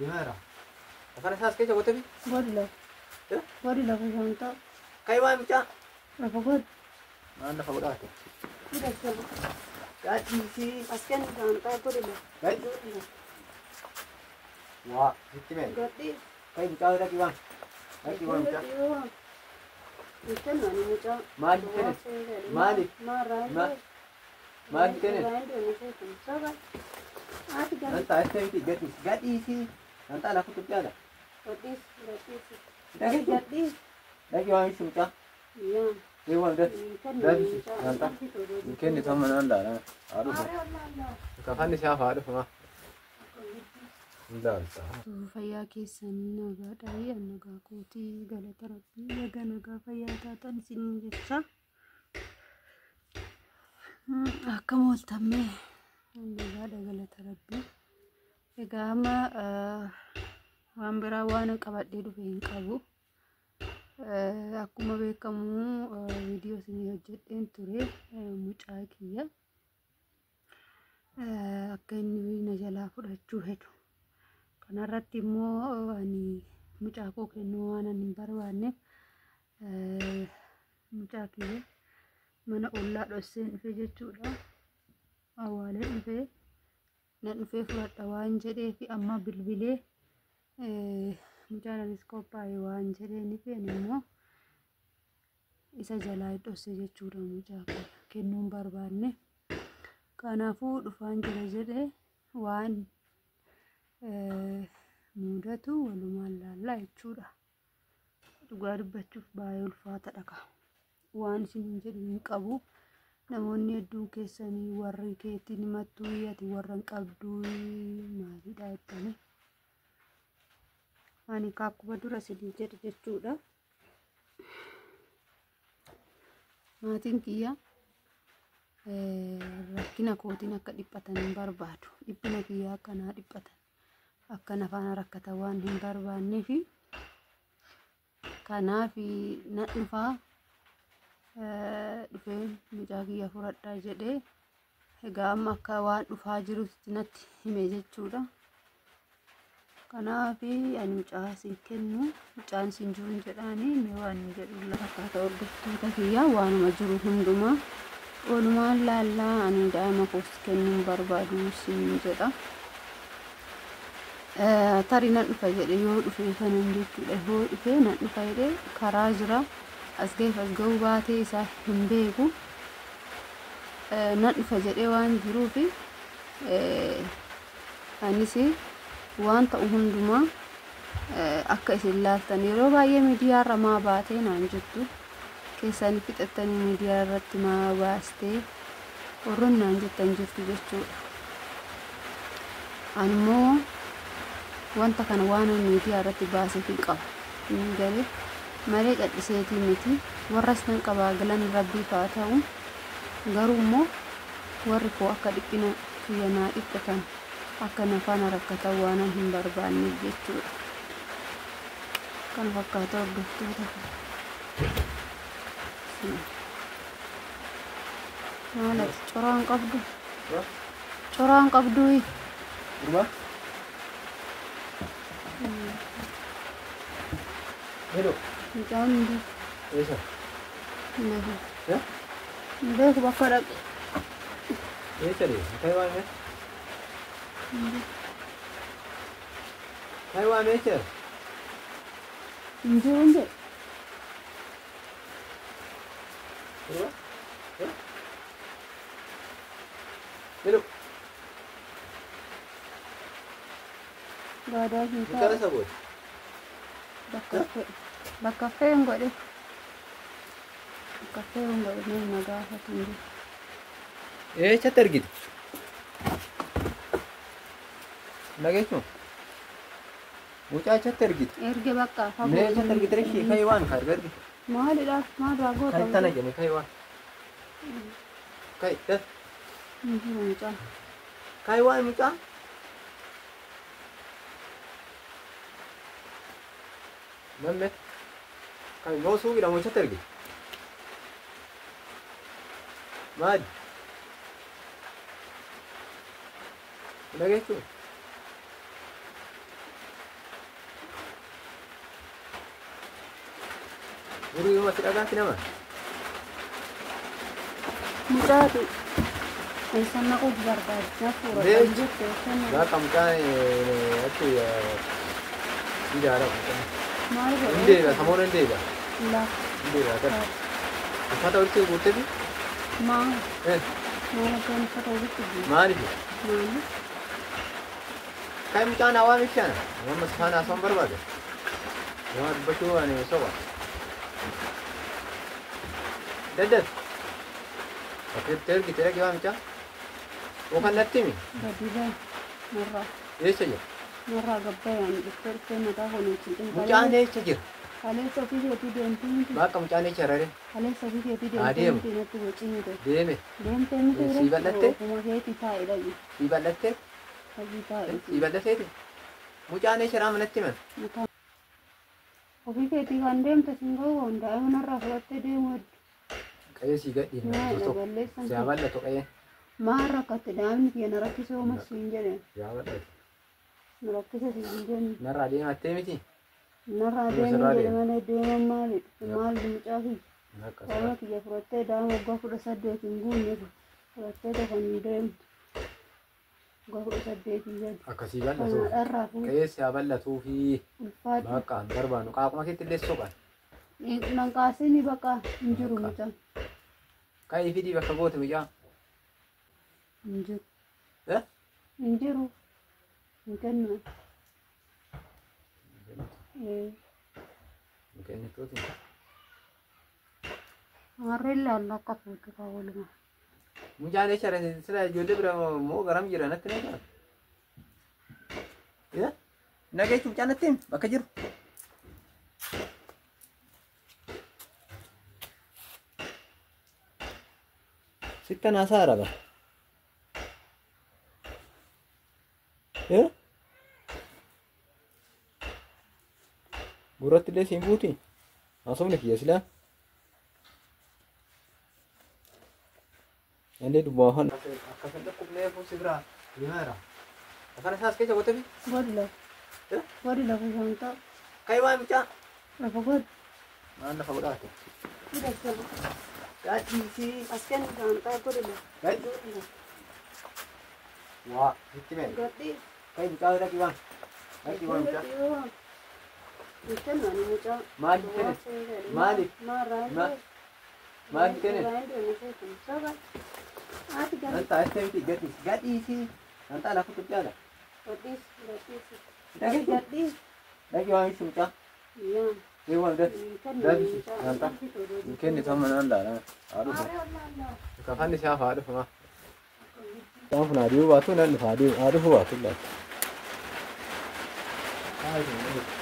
Gimana? Afaan isaas keessa qotefi? Godhi lafa. Godhi lafa shaantaa. Kai waan mucaa? Lafa godhi. Maal lafa godhaate? Godhi. Gaadhiisii. As kennu shaantaa godhi lafa. Kai. Godhi lafa. Waa sitti mee? Godhi. Kai mucaa dhaqi waan. Dhaqi waan mucaa. Kennu ani mucaa. Maaliif kenne? Maaliif? Maaliif kenne? Haati gara. Nantaa este miti gadhiisi. Gadhiisii. Nantaa lafa Itoophiyaadha. Gadhiisi. Gadhiisi. Dhaqi. Gadhiisi. Dhaqi waan miti mucaa. Yaa. Ee waan gadi. Gadhiisi. Nantaa. Hin kennitu amma naan laala. Haa dhufu. Kafanni isaa haa dhufu maa. Hin laalta. Fayyaa keessanii nagaadha. Nagaa kootii galata rabbii nagaa nagaa fayyaa taatan isiniin jecha. Akkam ooltammee nagaadha galata rabbii. Egaa amma waan biraa waan qabadhee dhufe hin qabu. Akkuma beekamu viidiyoo isinii hojjedheen ture mucaa kiyya. Akka inni na jalaa fudhachuu hedu. Kanarratti immoo ani mucaa koo kennuu waan ani hin barbaanneef mucaa kiyya mana ollaa dhosseen dhufe jechuudha. Awwaalee dhufee na dhufee fudhadha waan jedheef amma bilbilee mucaan anis qophaa'e waan jedheeniif ani immoo isa jalaa dhosse jechuudha mucaa kiyya kennuu hin barbaanne. Kanaafuu dhufaan jira jedhee waan mudatu walumaan laallaa jechuudha. Dhugaa dubbachuuf baay'ee ulfaataadha ka. Waan isiniin jedhu hin qabu. Namoonni hedduun keessanii warri keetiin himattuu ati warra hin qabduu maalidha jettanii. Ani akkuma dura isiniin jedhe jechuudha. Maatiin kiyya rakkina kootiin akka dhiphatan hin barbaadu. Dhiphina kiyya akka naa dhiphatan. Akka na faana rakkatan waan hin barbaanneef kanaaf na dhufaa dhufee mucaa kiyya fudhadhaa jedhee egaa amma akka waan dhufaa jirutti natti hime jechuudha. Kanaaf ani mucaa sin kennu mucaan sin jiru hin jedhaani mee waan hin jedhu lafa fakkaata hordoftoota kiyya waanuma jiru hundumaa walumaan laallaa ani daa'ima koos kennuu hin barbaadu sin jedha. Tarii nan dhufa jedhe yoo dhufe kanan jechuudha yoo dhufe nan dhufa jedhe karaa jira as ga'eef as ga'uu baatee isaa hin beeku nan dhufa jedhee waan jiruuf anis waan ta'u hundumaa akka isin laaltan yeroo baay'ee miidiyaarra maa baatee naan jettu keessaan fixattanii miidiyaa irratti maa baastee warroonni naan jettan jirtu jechuudha. Ani immoo wanta kana waan miidiyaa irratti baaseef hin qabu. Inni galee malee calliseetii miti. Warras nan qabaa galan rabbiif haa ta'u. Garuu immoo warri koo akka dhiphina kiyya naa dhiphatan akka na faana rakkatan waan hin barbaanneef jechuudha. Kana fakkaata hordoftoota koo. Maal ati coraan qabdu? Coraan qabduu? Gurbaa? Hello. Mucaan hin beeku. Eessa? Hin beeku. Hin beeku bakka dhaqe. Eessa deema? Kai waan mee? Hin beeku. Kai waan mee eessa? Hin jiru hin jedhu. Gurbaa? Hello. Baadaa hin Mucaan taa'u. isa godhe. Bakka fe'e. Bakka fe'e hin godhe. Bakka fe'e hin godhe nama gaafatu hin jiru. Eessatti argite? Dhageessuu? Mucaa eessatti argite? Erge bakka fagoo. Mee eessatti argite reeshii? Kai waan ka arga argite? Maalidhaaf maalirraa goota? Kai tana jenne kai waan. Kai das. Hin jiru mucaan. Kai waan mucaa? Mamme. Kai moo suuqiidha moo eessatti argite? Maali? Dhageessuu? Guruu si dhagaatti nama. Mucaatu eessa naquuf barbaaddaa fuudhatan jette eessa naqu? Bakka mucaan achi hin jaala mucaan. Maal Hin godhe? deebi'a samoon hin deebi'a. Laa. Hin deebi'a gara. Uffata walitti guuttefi? Maal? Maal abbaan uffata walitti guute? Maaliif? Maali? Kan mucaan hawaa miti ana. Nama faana haasawaan barbaade. Nama dubbachuu ani soba. Daddaf. Bakka ergite dhaqi waa mucaa. Yookaan natti himi. Gadi bahi. Narraa. Eessa jira? Narraa gabbayaan dhuftee dhuftee mataa konuutti Mucaan eessa jira? Kaleessa ofii keetii deemtee miti. Bakka mucaan eessa jira? Kaleessa ofii keetii Haa deemtee deemu. miti natti bocii miti. Deeme. Deemtee miti Sii bal'attee? Ofuma keetii taa'i dhaqi. Sii bal'attee? Ofii taa'i. Sii bal'atteeti? Mucaan eessa jira manatti himan? Mataa. Ofii keetii kan deemte siin ga'u daa'ima narraa fudhattee deemu heddu. Qayee sii gadhiifna. Maal Tokko. balleessan Si haa bal'atu qayeen. Maal rakkatte daa'imni kiyya na rakkisee hooma siin jedhe. Si haa bal'atu. Na rakkise siin hin jenne. Narraa deemattee miti? Narraa Yoo deemu sirraa jedhe deema. malee deeman maali? Maal mucaa kiyya? Bakka Daa'ima kiyya fudhattee daa'ima waggaa 18 hin guunne fudhattee tokko hin deemtu. Waggaa 18 gadi. Akkasii bal'atu. Kana dharraa fuudhu Qayee si haa bal'atuu fi ulfaadhu. bakka hin barbaannu. Qaaquma keetti illee soqan. Nan kaasini bakka hin jiru mucaan. Ka'ii fidii bakka goote mucaa. Hin jiru. Eh? Hin jiru. Hin kennu. Hin kennituuti. Harreen laalla akka fuuldura walumaa. Mucaan eessa jira? Sila ijoollee bira moo garam jira natti na jira? Nageechu mucaan natti himi bakka jiru. Sitta naasaa araba. Gurratti illee siin buuti. Haasofni kiyya silaa. Inni dubbaa afaan. Akkasin dhukkubnee fuusi biraa deemaa jira. Afaan isaas keessa gootefi? Godhi lafa. Godhi lafa shaantaa. Kai waa mucaa. Lafa godhi. Maal lafa godhaate? Godhi. Gadhiisii. As kennu shaantaa godhi lafa. Gadhi. Waa sitti mee? Gadhi. Kai mucaa dhaqi waan. Dhaqi waan mucaa. Hin kennu ani mucaa. Maaliif kenne? Maaliif? Maaliif kenne? Haati gara. Nan taa'ee miti gadhiisi. Gadhiisii. Nan ta'a lafa guddaadha. Gadhiisi. Gadhiisi. Dhaqi. Gadhiisi. Dhaqi waan miti mucaa. Yaa. Ee waan gadhi. Hin kennu Gadhiisi. mucaa. Nan ta'a. Hin kennitu amma nan laala. Haa dhufu. Kafanni isaa haa dhufu maa. Mucaan kun haa deemu baatu nan dhufa haa deemu haa dhufu baatu laata. Haa dhufu.